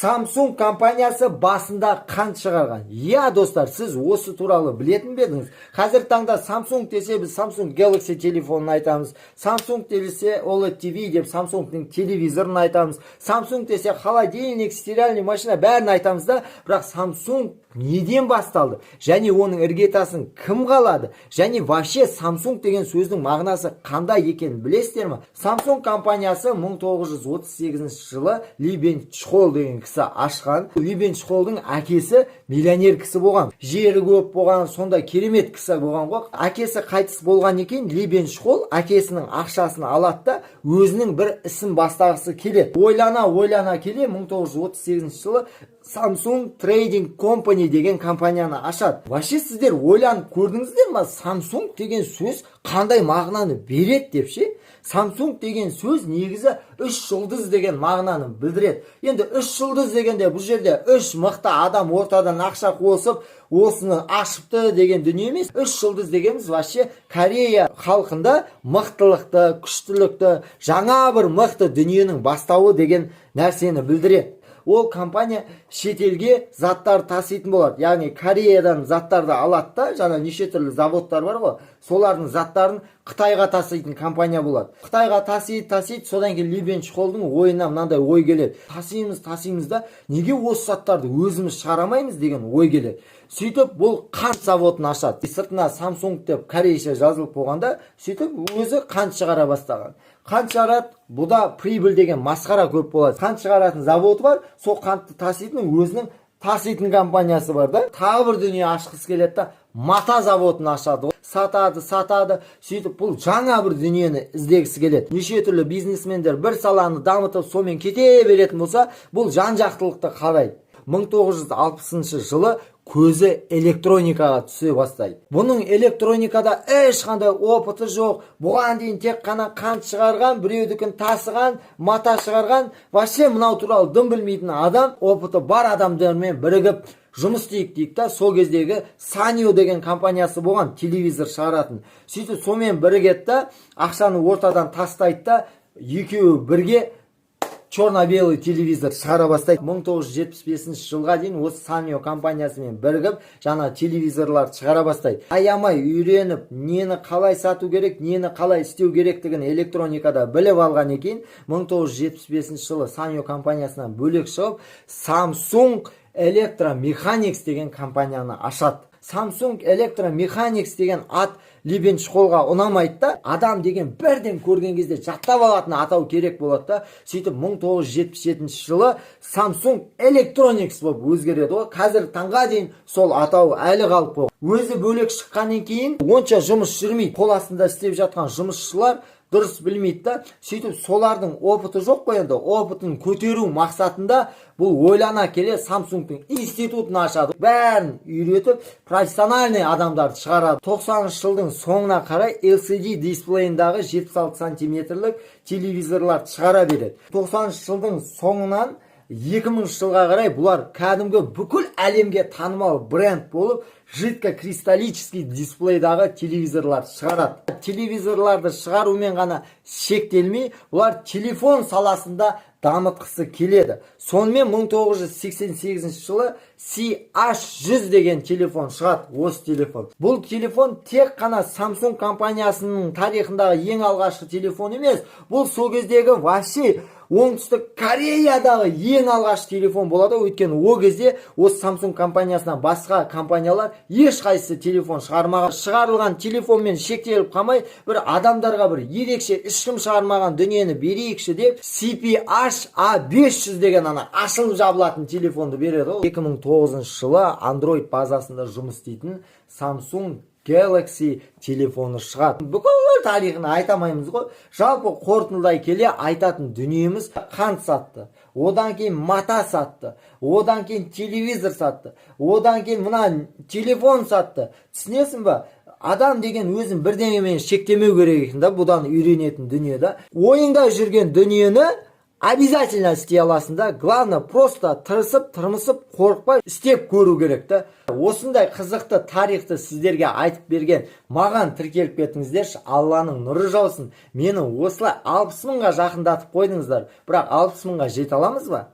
Samsung компаниясы басында қант шығарған. Иә, достар, сіз осы туралы білетін бе едіңіз? Қазіргі таңда Samsung десе, біз Samsung Galaxy телефонын айтамыз. Samsung десе, OLED TV деп Samsung'ның телевизорын айтамыз. Samsung десе, холодильник, стиральный машина, бәрін айтамыз да, бірақ Samsung неден басталды және оның іргетасын кім қалады, және вообще Samsung деген сөздің мағынасы қандай екенін білесіздер ме? Samsung компаниясы 1938 жылы Ли Бен Чхол деген кісі ашқан. Ли Бен Чхолдың әкесі миллионер кісі болған, жері көп болған, сондай керемет кісі болған ғой. Әкесі қайтыс болған екен. Ли Бен Чхол әкесінің ақшасын алады да, өзінің бір ісін бастағысы келеді. Ойлана ойлана келе 1938 жылы Samsung Trading Company деген компанияны ашады. Вообще, сіздер ойланып көрдіңіздер ма, Samsung деген сөз қандай мағынаны береді деп ше? Samsung деген сөз негізі үш жұлдыз деген мағынаны білдіреді. Енді үш жұлдыз дегенде, бұл жерде үш мықты адам ортадан ақша қосып, осыны ашыпты деген дүние емес. Үш жұлдыз дегеніміз вообще Корея халқында мықтылықты, күштілікті, жаңа бір мықты дүниенің бастауы деген нәрсені білдіреді. Ол компания шетелге заттар таситын болады, яғни Кореядан заттарды алады да, жаңа неше түрлі заводтар бар ғой, солардың заттарын Қытайға таситын компания болады. Қытайға тасиды, тасиды. Содан кейін Ли Бен Чхолдың ойына мынандай ой келеді: тасимыз, тасимыз да, неге осы заттарды өзіміз шығара алмаймыз деген ой келеді. Сөйтіп, бұл қант заводын ашады. Сыртына Samsung деп корейше жазылып болғанда, сөйтіп өзі қант шығара бастаған. Қант шығарады, бұда прибыль деген масқара көп болады. Қант шығаратын заводы бар, сол қантты таситын өзінің таситын компаниясы бар да. Тағы бір дүние ашқысы келеді да, мата заводын ашады. Сатады, сатады. Сөйтіп, бұл жаңа бір дүниені іздегісі келеді. Неше түрлі бизнесмендер бір саланы дамытып, сонымен кете беретін болса, бұл жан жақтылықты қарайды. 1960 жылы көзі электроникаға түсе бастайды. Бұның электроникада ешқандай опыты жоқ. Бұған дейін тек қана қант шығарған, біреудікін тасыған, мата шығарған, вообще мынау туралы дым білмейтін адам опыты бар адамдармен бірігіп жұмыс істейік дейік та. Сол кездегі Санио деген компаниясы болған, телевизор шығаратын. Сөйтіп, сонымен бірігеді да, ақшаны ортадан тастайды да, екеуі бірге черно-белый телевизор шығара бастайды. 1975 жылға дейін осы Санио компаниясымен бірігіп, жаңа телевизорларды шығара бастайды. Аямай үйреніп, нені қалай сату керек, нені қалай істеу керектігін электроникада біліп алған екен. 1975 жылы Санио компаниясынан бөлек шығып, Samsung Electromechanics деген компанияны ашады. Samsung Electromechanics деген ат Ли Бен Чхолға ұнамайды да, адам деген бірден көрген кезде жаттап алатын атау керек болады да. Сөйтіп, 1977 жылы Samsung Electronics болып өзгереді ғой. Қазір таңға дейін сол атау әлі қалып қойған. Өзі бөлек шыққаннан кейін онша жұмыс жүрмейді. Қол астында істеп жатқан жұмысшылар дұрыс білмейді да. Сөйтіп, солардың опыты жоқ қой енді. Опытын көтеру мақсатында бұл ойлана келе Самсунгтың институтын ашады, бәрін үйретіп, профессиональный адамдарды шығарады. 90 жылдың соңына қарай LCD дисплейіндағы 76 сантиметрлік телевизорларды шығара береді. 90 жылдың соңынан 2000 жылға қарай бұлар кәдімгі бүкіл әлемге танымал бренд болып, жидкокристаллический дисплейдағы телевизорларды шығарады. Телевизорларды шығарумен ғана шектелмей, бұлар телефон саласында дамытқысы келеді. Сонымен, 1988 жылы CH100 деген телефон шығады. Осы телефон, бұл телефон тек қана Samsung компаниясының тарихындағы ең алғашқы телефон емес, бұл сол кездегі вообще Оңтүстік Кореядағы ең алғашқы телефон болады. Өйткені ол кезде осы Samsung компаниясынан басқа компаниялар ешқайсысы телефон шығармаған. Шығарылған телефонмен шектеліп қалмай, бір адамдарға бір ерекше, ешкім шығармаған дүниені берейікші деп, CPH A500 деген ана ашылып жабылатын телефонды береді ғой. 2009 жылы Android базасында жұмыс істейтін Samsung Galaxy телефоны шығады. Бүкіл тарихын айта алмаймыз ғой. Жалпы, қорытындылай келе айтатын дүниеміз: қант сатты, одан кейін мата сатты, одан кейін телевизор сатты, одан кейін мына телефон сатты. Түсінесің ба, адам деген өзін бірдеңемен шектемеу керек екен да. Бұдан үйренетін дүние да: ойыңда жүрген дүниені обязательно істей аласың да. Главное, просто тырысып тырмысып, қорықпай істеп көру керек та. Осындай қызықты тарихты сіздерге айтып берген маған тіркеліп кетіңіздерші, Алланың нұры жаусын. Мені осылай 60 мыңға жақындатып қойдыңыздар, бірақ 60 мыңға жете аламыз ба?